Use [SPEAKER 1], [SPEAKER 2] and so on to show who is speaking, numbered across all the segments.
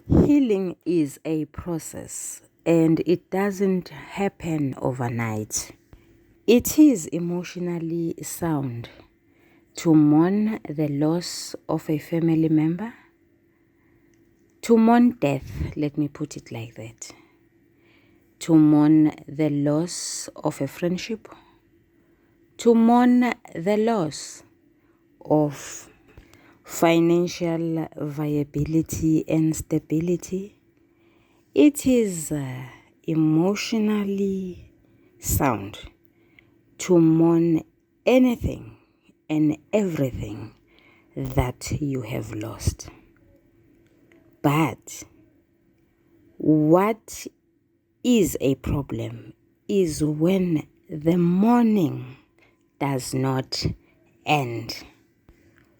[SPEAKER 1] Healing is a process and it doesn't happen overnight. It is emotionally sound to mourn the loss of a family member, to mourn death, let me put it like that, to mourn the loss of a friendship, to mourn the loss of financial viability and stability. It is emotionally sound to mourn anything and everything that you have lost. But what is a problem is when the mourning does not end,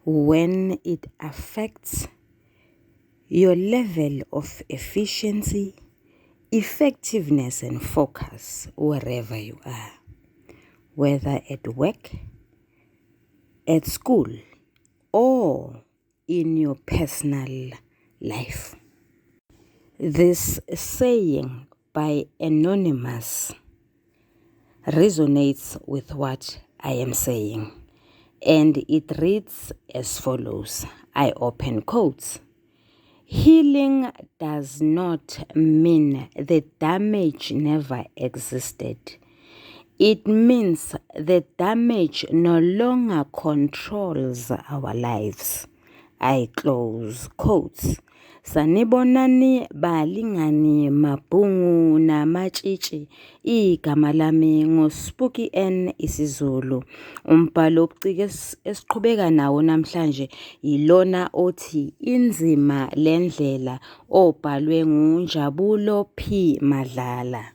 [SPEAKER 1] when it affects your level of efficiency, effectiveness, and focus wherever you are, whether at work, at school, or in your personal life. This saying by Anonymous resonates with what I am saying, and it reads as follows. I open quotes. Healing does not mean the damage never existed. It means the damage no longer controls our lives. I close quotes. Sanibonani balingani, mabhungu namatshitshi. Igama lami nguSpooky N isiZulu. Umbhalo obuciko esiqhubeka nawo namhlanje yilona othi Inzima Lendlela, obhalwe nguNjabulo P Madlala.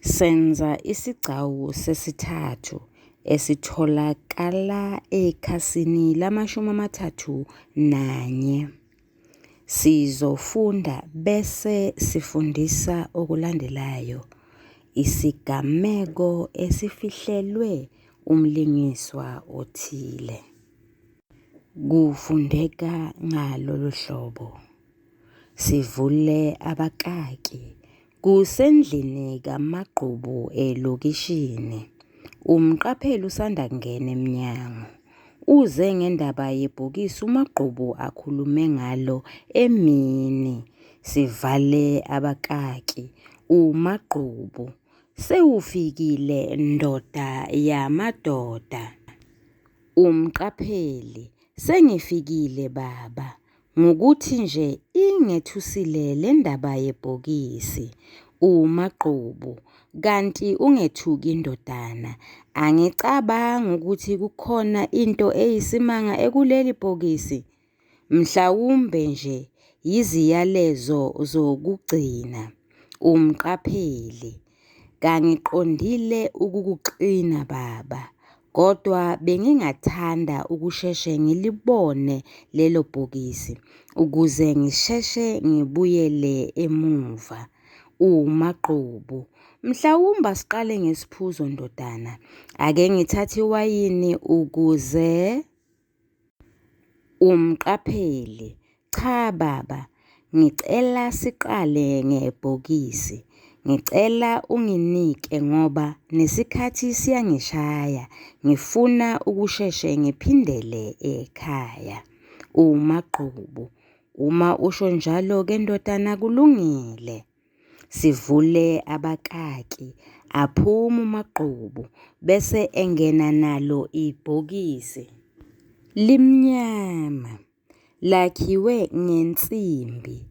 [SPEAKER 1] Senza isigcawu sesithathu esitholakala ekhasini lama-31. Sizofunda bese sifundisa okulandelayo. Isigameko esifihlelwe umlingiswa othile. Kufundeka ngalolu hlobo. Sivule abakaki kusendlini kaMagqubu elokishini. Umqapheli usanda kungena emnyango. Uze ngendaba yebhokisi uMagqubu akhulume ngalo emini. Sivale abakaki uMagqubu. Sewufikile ndoda yamadoda. Umqapheli, sengifikile baba. Ngukuthi nje ingethusile le ndaba yebhokisi. UMagqubu, kanti ungethuki ndodana. Angicabangi ukuthi kukhona into eyisimanga ekuleli bhokisi. Mhlawumbe nje yiziyalezo zokugcina. Umqapheli, kangiqondile ukukuxina baba, kodwa bengingathanda ukusheshe ngilibone lelo bhokisi ukuze ngisheshe ngibuyele emuva. UMagqubu, mhlawumbe asiqale ngesiphuzo ndodana. Ake ngithathe iwayini ukuze. Umqapheli, cha baba, ngicela siqale ngebhokisi. Ngicela unginike ngoba nesikhathi siyangishaya. Ngifuna ukusheshe ngiphindele ekhaya. UMagqubu, uma usho njalo-ke ndodana kulungile. Sivule abakaki, aphume uMagqubu bese engena nalo ibhokisi. Limnyama, lakhiwe ngensimbi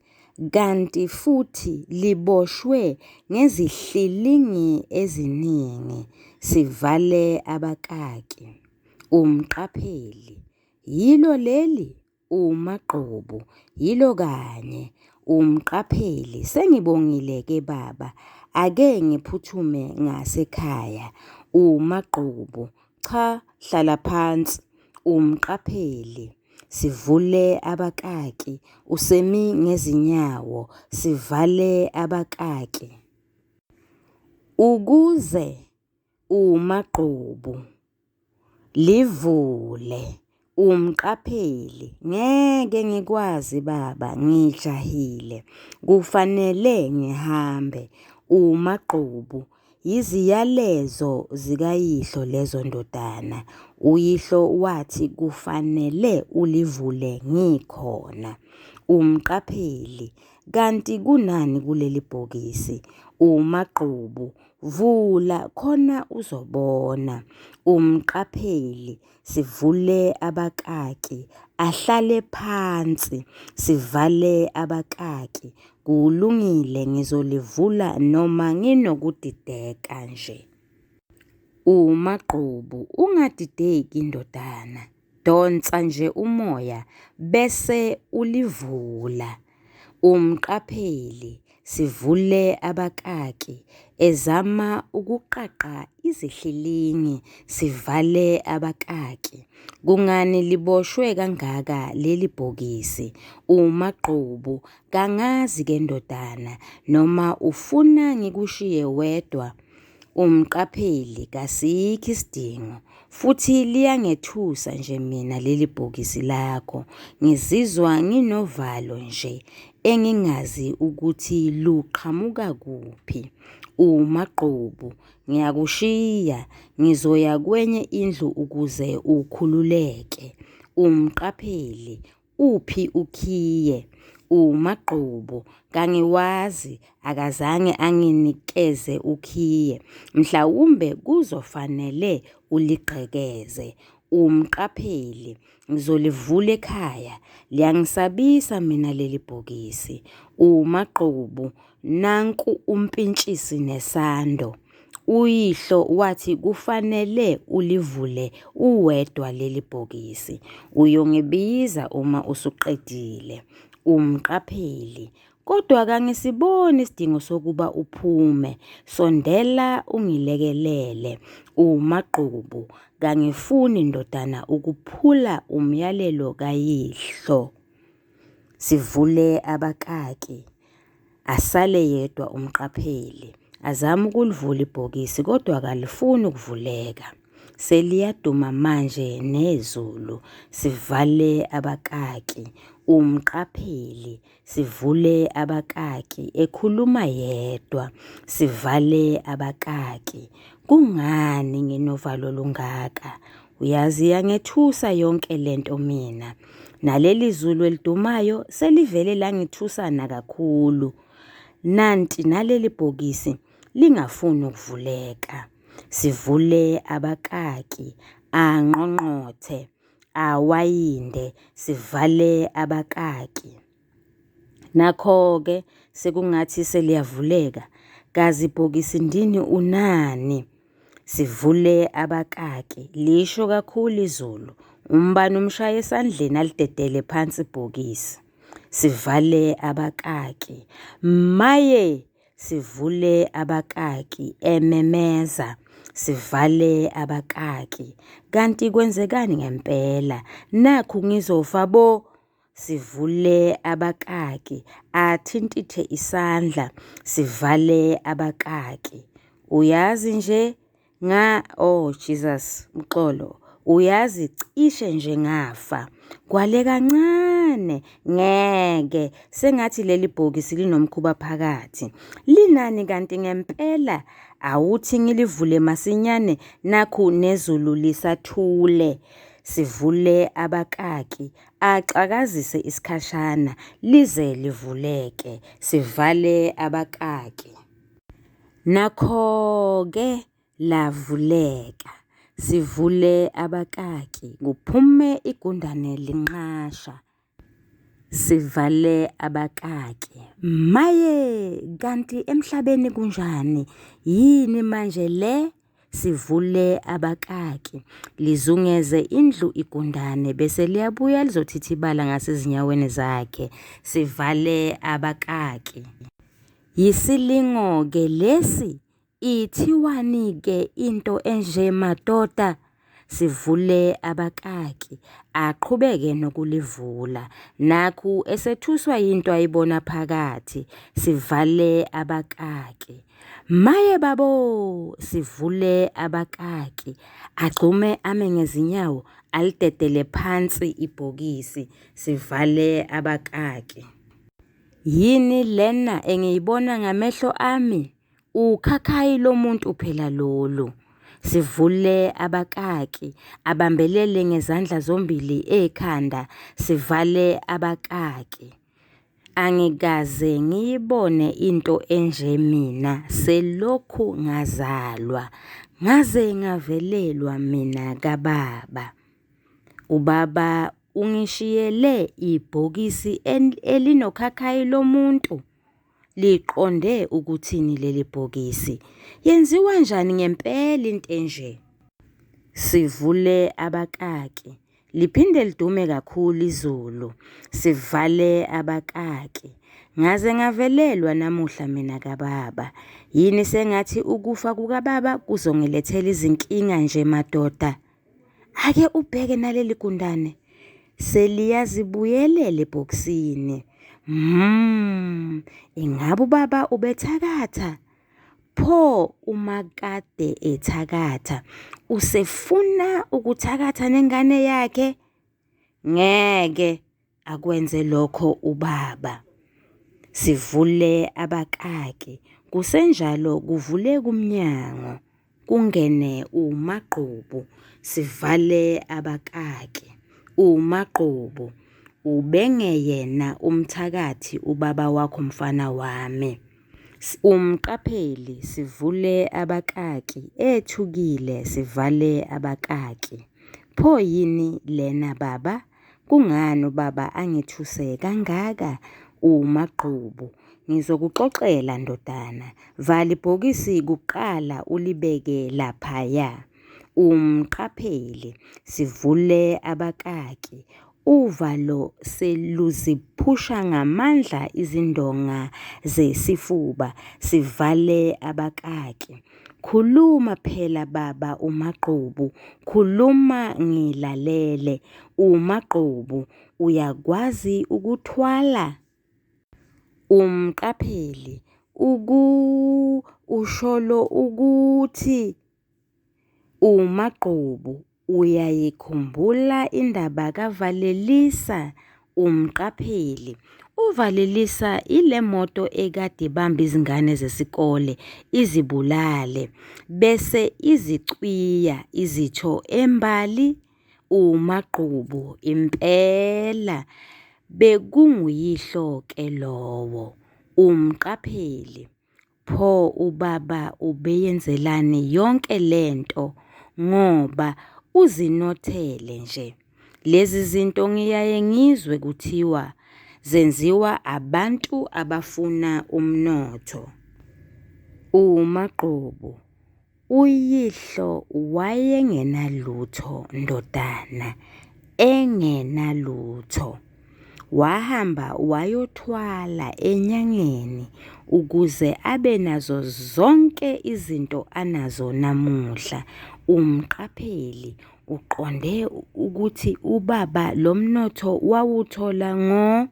[SPEAKER 1] kanti futhi liboshwe ngezihlilingi eziningi. Sivale abakaki. Umqapheli, yilo leli? UMagqubu, yilo kanye. Umqapheli, sengibongile-ke baba, ake ngiphuthume ngasekhaya. UMagqubu, cha hlala phansi. Umqapheli, sivule abakaki, usemi ngezinyawo, sivale abakaki. Ukuze uMagqubu livule. Umqapheli, ngeke ngikwazi baba ngijahile, kufanele ngihambe. Umagqubu, yiziyalezo zikayihlo lezo ndodana, uyihlo wathi kufanele ulivule ngikhona. Umqapheli, kanti kunani kuleli bhokisi? Umagqubu, vula khona uzobona. Umqapheli, sivule abakaki, ahlale phansi, sivale abakaki. Kulungile ngizolivula noma nginokudideka nje. Umagqubu, ungadideki ndodana, donsa nje umoya bese ulivula. Umqapheli, sivule abakaki, ezama ukuqaqa izihlilingi, sivale abakaki. Kungani liboshwe kangaka leli bhokisi? Umagqubu, kangazi-ke ndodana, noma ufuna ngikushiye wedwa? Umqapheli, kasikho isidingo futhi liyangethusa nje mina leli bhokisi lakho. Ngizizwa nginovalo nje engingazi ukuthi luqhamuka kuphi. Umagqubu, ngiyakushiya ngizoya kwenye indlu ukuze ukhululeke. Umqapheli, uphi ukhiye? Umagqubu, kangiwazi, akazange anginikeze ukhiye. Mhlawumbe kuzofanele uligqekeze. Umqapheli, ngizolivula ekhaya, liyangisabisa mina leli bhokisi. Umagqubu, nanku umpintshisi nesando. Uyihlo wathi kufanele ulivule uwedwa leli bhokisi. Uyongibiza uma usuqedile. Umqapheli, kodwa kangisiboni isidingo sokuba uphume. Sondela ungilekelele. Umagqubu, kangifuni ndodana ukuphula umyalelo kayihlo. Sivule abakaki. Asale yedwa umqapheli. Azame ukulivula ibhokisi kodwa kalifuni ukuvuleka. Seliyaduma manje nezulu. Sivale abakaki. Umqapheli, sivule abakaki, ekhuluma yedwa. Sivale abakaki. Kungani nginovalo olungaka? Uyazi iyangethusa yonke lento mina. Naleli zulu elidumayo selivele langithusa nakakhulu. Nanti naleli bhokisi lingafuni ukuvuleka. Sivule abakaki, anqonqothe, awayinde, sivale abakaki. Nakho-ke sekungathi seliyavuleka, kazi bhokisi ndini unani? Sivule abakaki, lisho kakhulu izulu. Umbani umshaya esandleni alidedele phansi ibhokisi. Sivale abakaki. Maye! Sivule abakaki, ememeza. Sivale abakaki. Kanti kwenzekani ngempela? Nakhu ngizofa bo! Sivule abakaki, athintithe isandla, sivale abakaki. Uyazi nje nga oh Jesus uxolo uyazi cishe nje ngafa kwale kancane ngeke sengathi leli bhokisi linomkhuba phakathi linani kanti ngempela awuthi ngilivule masinyane nakhu nezulu lisathule sivule abakaki axakazise isikhashana lize livuleke sivale abakaki. Nakho-ke lavuleka, sivule abakaki, kuphume igundane linqasha. Sivale abakaki. Maye, kanti emhlabeni kunjani? Yini manje le? Sivule abakaki, lizungeze indlu igundane bese liyabuya lizothithibala ngasezinyaweni zakhe. Sivale abakaki. Yisilingo-ke lesi? Ithiwani-ke into enje madoda? Sivule abakaki, aqhubeke nokulivula. Nakhu esethuswa yinto ayibona phakathi. Sivale abakaki. Maye babo, sivule abakaki. Agxume ame ngezinyawo, Alidedele phansi ibhokisi, sivale abakaki. Yini lena engiyibona ngamehlo ami? Ukhakhayi lomuntu phela lolu. Sivule abakaki, abambelele ngezandla zombili ekhanda, sivale abakaki. Angikaze ngiyibone into enje mina selokhu ngazalwa. Ngaze ngavelelwa mina kababa. Ubaba ungishiyele ibhokisi elinokhakhayi lomuntu. Liqonde ukuthini leli bhokisi? Yenziwa njani ngempela into enje? Sivule abakaki. Liphinde lidume kakhulu izulu. Sivale abakaki. Ngaze ngavelelwa namuhla mina kababa. Yini sengathi ukufa kukababa kuzongilethela izinkinga nje madoda? Ake ubheke naleli gundane seliyazibuyelela ebhokisini. Ingabe ubaba ubethakatha? Pho uma kade ethakatha usefuna ukuthakatha nengane yakhe? Ngeke akwenze lokho ubaba. Sivule abakaki kusenjalo kuvuleka umnyango kungene uMagqubu sivale abakaki. UMagqubu ubengeyena umthakathi ubaba wakho mfana wami. Umqapheli sivule abakaki ethukile sivale abakaki. Pho yini lena baba? Kungani ubaba angithuse kangaka? UMagqubu, Ngizokuxoxela ndodana. Vala ibhokisi kuqala ulibeke laphaya. Umqapheli, Sivule abakaki. Uvalo seluziphusha ngamandla izindonga zesifuba. Sivale abakaki. Khuluma phela baba uMagqubu, khuluma ngilalele. UMagqubu, uyakwazi ukuthwala? Umqapheli, uku usholo ukuthi uMagqubu uyayikhumbula indaba kaValelisa? Umqapheli, uValelisa ile moto ekade ibamba izingane zesikole izibulale bese izicwiya izitho embali. UMagqubu, impela bekunguyihlo-ke lowo. Umqapheli, Pho ubaba ubeyenzelani yonke lento ngoba uzinothele nje. Lezi zinto ngiyaye ngizwe kuthiwa zenziwa abantu abafuna umnotho. UMagqubu, Uyihlo wayengenalutho ndodana, engenalutho. Wahamba wayothwala enyangeni ukuze abe nazo zonke izinto anazo namuhla. Umqapheli uqonde ukuthi ubaba lo mnotho wawuthola ngo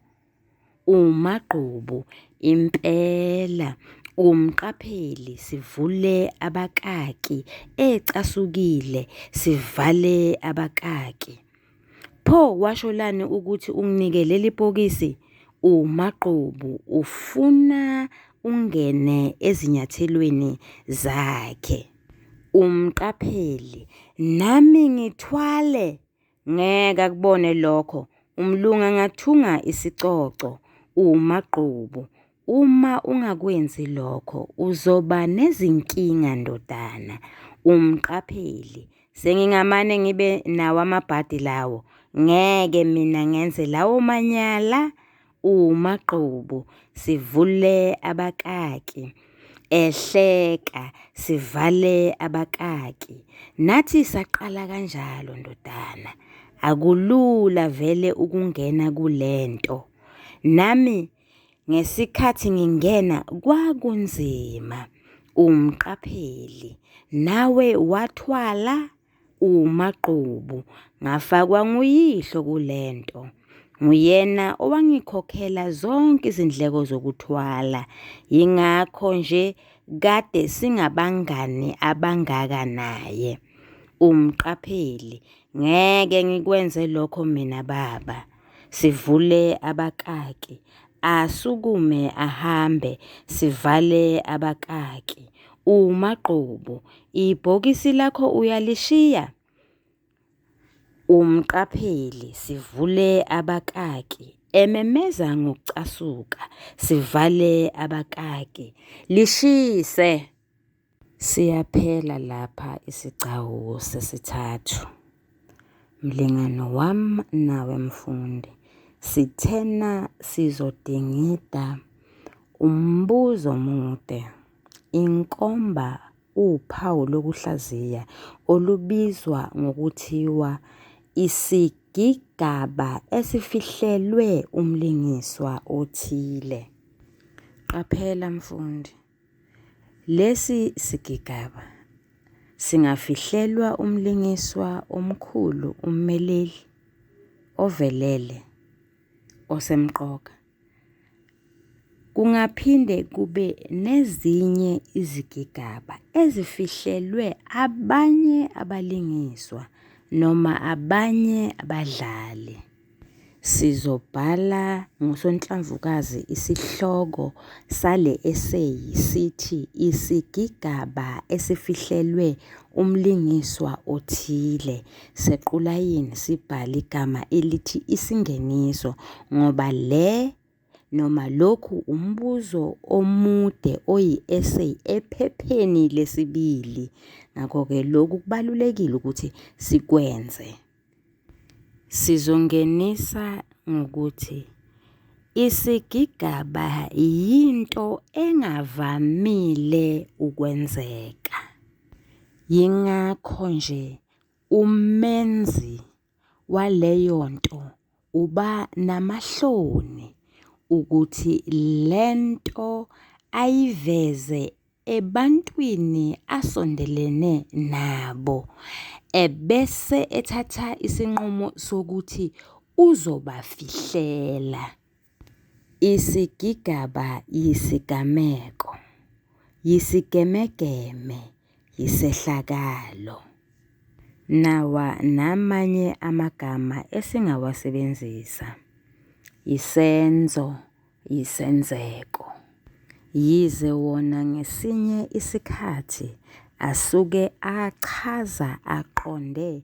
[SPEAKER 1] UMagqubu, Impela umqapheli sivule abakaki ecasukile sivale abakaki. Pho washolani ukuthi unginike leli bhokisi? UMagqubu ufuna ungene ezinyathelweni zakhe. Umqapheli, Nami ngithwale? Ngeke akubone lokho, umlungu angathunga isicoco. UMagqubu, uma ungakwenzi lokho uzoba nezinkinga ndodana. Umqapheli, sengingamane ngibe nawo amabhadi lawo. Ngeke mina ngenze lawo manyala. UMagqubu, sivule abakaki. Ehleka, sivale abakaki. Nathi saqala kanjalo ndodana. Akulula vele ukungena kulento. Nami ngesikhathi ngingena kwakunzima. Umqapheli, nawe wathwala? UMagqubu, ngafakwa nguyihlo kule nto. Nguyena owangikhokhela zonke izindleko zokuthwala. Yingakho nje kade singabangani abangaka naye. Umqapheli, ngeke ngikwenze lokho mina baba. Sivule abakaki, asukume ahambe, sivale abakaki. Umagqubu, ibhokisi lakho uyalishiya? Umqapheli, sivule abakaki, ememeza ngokucasuka, sivale abakaki, lishise! Siyaphela lapha isigcawu sesithathu. Mlingani wami nawe mfundi, sithena sizodingida umbuzo omude, inkomba uphawu lokuhlaziya olubizwa ngokuthiwa isigigaba esifihlelwe umlingiswa othile. Qaphela mfundi, lesi sigigaba singafihlelwa umlingiswa omkhulu ummeleli ovelele osemqoka. Kungaphinde kube nezinye izigigaba ezifihlelwe abanye abalingiswa noma abanye abadlali. Sizobhala ngosonhlamvukazi isihloko sale eseyi sithi isigigaba esifihlelwe umlingiswa othile. Sequlayini sibhale igama elithi isingeniso ngoba le noma lokhu umbuzo omude oyi-essay ephepheni lesibili. Ngakho-ke lokhu kubalulekile ukuthi sikwenze. Sizongenisa ngokuthi isigigaba yinto engavamile ukwenzeka. Yingakho nje umenzi waleyo nto uba namahloni ukuthi le nto ayiveze ebantwini asondelene nabo ebese ethatha isinqumo sokuthi uzobafihlela. Isigigaba yisigameko, yisigemegeme, yisehlakalo. Nawa namanye amagama esingawasebenzisa, isenzo, yisenzeko. Yize wona ngesinye isikhathi asuke achaza aqonde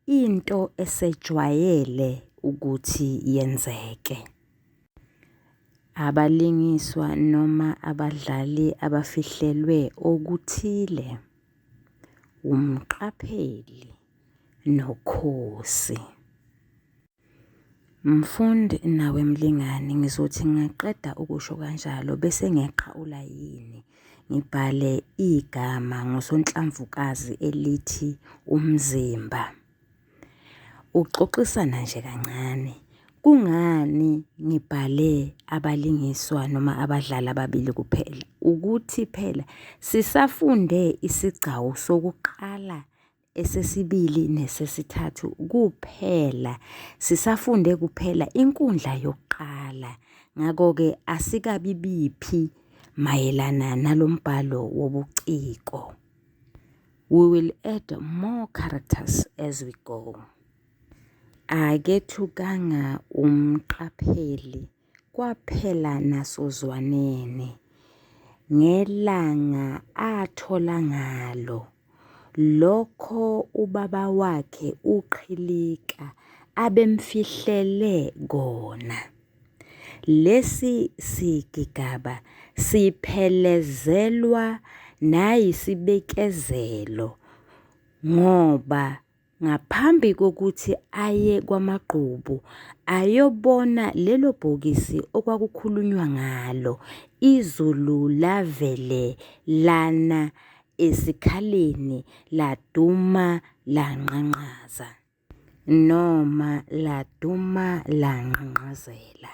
[SPEAKER 1] into esejwayele ukuthi yenzeke. Abalingiswa noma abadlali abafihlelwe okuthile, umqapheli noKhosi. Mfundi nawe mlingani ngizothi ngingaqeda ukusho kanjalo bese ngeqa ulayini ngibhale igama ngosonhlamvukazi elithi umzimba. Ukuxoxisana nje kancane, kungani ngibhale abalingiswa noma abadlali ababili kuphela? Ukuthi phela sisafunde isigcawu sokuqala esesibili nesesithathu kuphela. Sisafunde kuphela inkundla yokuqala. Ngakho-ke asikabibiphi mayelana nalo mbhalo wobuciko. We will add more characters as we go. Akethukanga umqapheli Kwaphela nasozwaneni ngelanga athola ngalo lokho ubaba wakhe uQhilika abemfihlele kona. Lesi sigigaba siphelezelwa nayisibikezelo ngoba Ngaphambi kokuthi aye kwaMagqubu ayobona lelo bhokisi okwakukhulunywa ngalo, izulu lavele lana esikhaleni laduma langqangqaza. Noma laduma langqangqazela.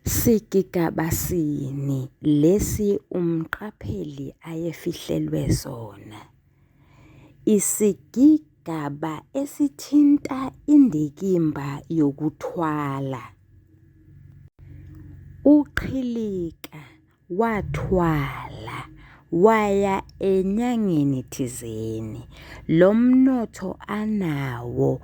[SPEAKER 1] Sigigaba sini lesi umqapheli ayefihlelwe sona? Isigigaba esithinta indikimba yokuthwala. UQhilika wathwala waya enyangeni thizeni. Lo mnotho anawo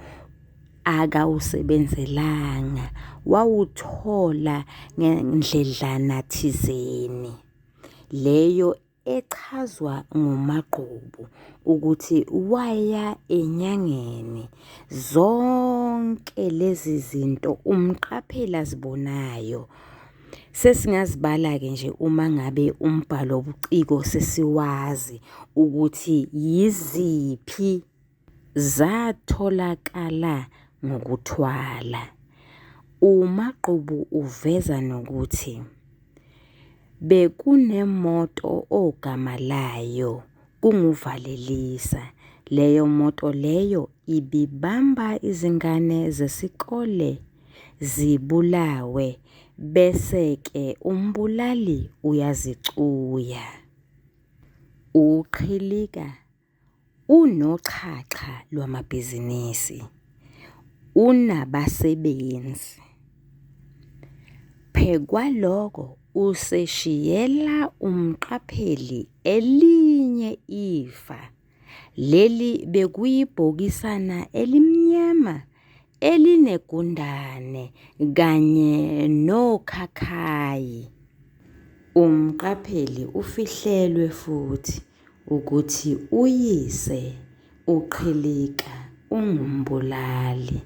[SPEAKER 1] akawusebenzelanga, wawuthola ngendledlana thizeni. Leyo echazwa nguMagqubu ukuthi waya enyangeni. Zonke lezi zinto umqapheli azibonayo sesingazibala-ke nje uma ngabe umbhalo wobuciko sesiwazi ukuthi yiziphi zatholakala ngokuthwala. UMagqubu uveza nokuthi bekunemoto ogama layo kunguValelisa. Leyo moto leyo ibibamba izingane zesikole zibulawe bese-ke umbulali uyazicuya. UQhilika unoxhaxha lwamabhizinisi, unabasebenzi. Phekwaloko useshiyela umqapheli elinye ifa. Leli bekuyibhokisana elimnyama elinegundane kanye nokhakhayi. Umqapheli ufihlelwe futhi ukuthi uyise uQhilika ungumbulali.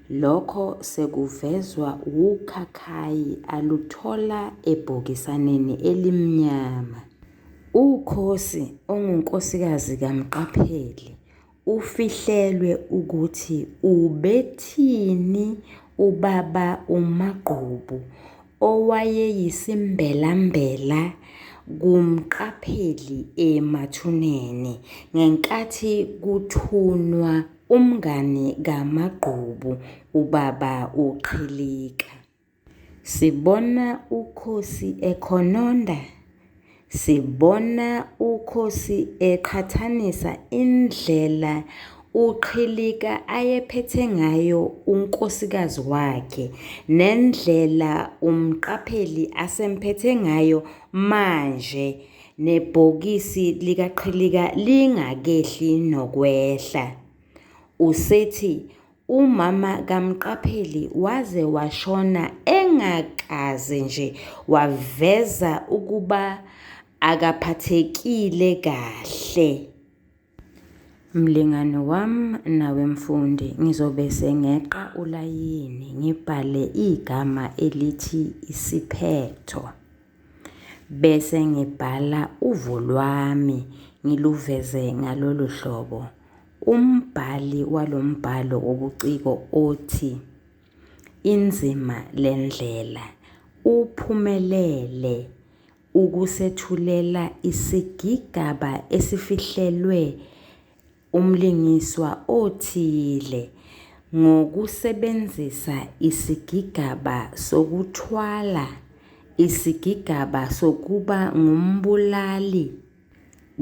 [SPEAKER 1] Lokho sekuvezwa wukhakhayi aluthola ebhokisaneni elimnyama. UKhosi ongunkosikazi kaMqapheli ufihlelwe ukuthi ubethini ubaba uMagqubu owayeyisimbelambela kuMqapheli emathuneni ngenkathi kuthunwa umngani kaMagqubu ubaba uQhilika. Sibona uKhosi ekhononda, sibona uKhosi eqhathanisa indlela uQhilika ayephethe ngayo unkosikazi wakhe nendlela umqapheli asemphethe ngayo manje nebhokisi likaQhilika lingakehli nokwehla. Usethi umama kaMqapheli waze washona engakaze nje waveza ukuba akaphathekile kahle. Mlingani wami nawe mfundi, ngizobe sengeqa ulayini ngibhale igama elithi isiphetho. Bese ngibhala uvo lwami ngiluveze ngalolu hlobo. Umbhali walo mbhalo wobuciko othi Inzima le ndlela uphumelele ukusethulela isigigaba esifihlelwe umlingiswa othile ngokusebenzisa isigigaba sokuthwala, isigigaba sokuba ngumbulali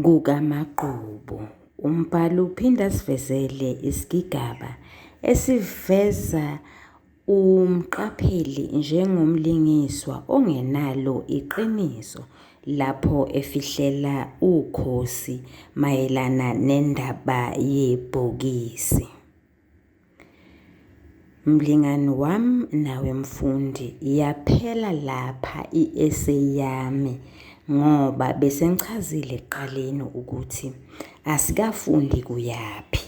[SPEAKER 1] kukaMagqubu. Umbhali uphinda asivezele isigigaba esiveza umqapheli njengomlingiswa ongenalo iqiniso lapho efihlela uKhosi mayelana nendaba yebhokisi. Mlingani wami nawe mfundi, yaphela lapha i-essay yami ngoba besengichazile ekuqaleni ukuthi asikafundi kuyaphi.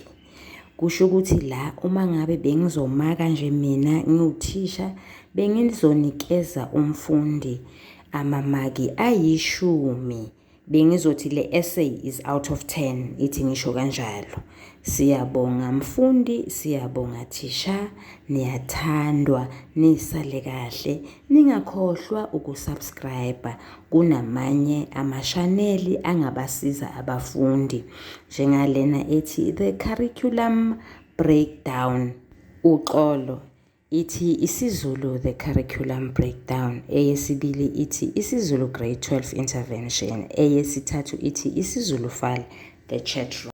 [SPEAKER 1] Kusho ukuthi la uma ngabe bengizomaka nje mina ngiwuthisha bengizonikeza umfundi amamaki ayishumi. Bengizothi le essay is out of 10, ithi ngisho kanjalo. Siyabonga mfundi, siyabonga thisha, niyathandwa, nisale kahle. Ningakhohlwa ukusubscribe kunamanye amashaneli angabasiza abafundi njengalena ethi The Curriculum Breakdown. Uxolo ithi isiZulu The Curriculum Breakdown, eyesibili ithi isiZulu Grade 12 Intervention, eyesithathu ithi isiZulu File The Chat Room.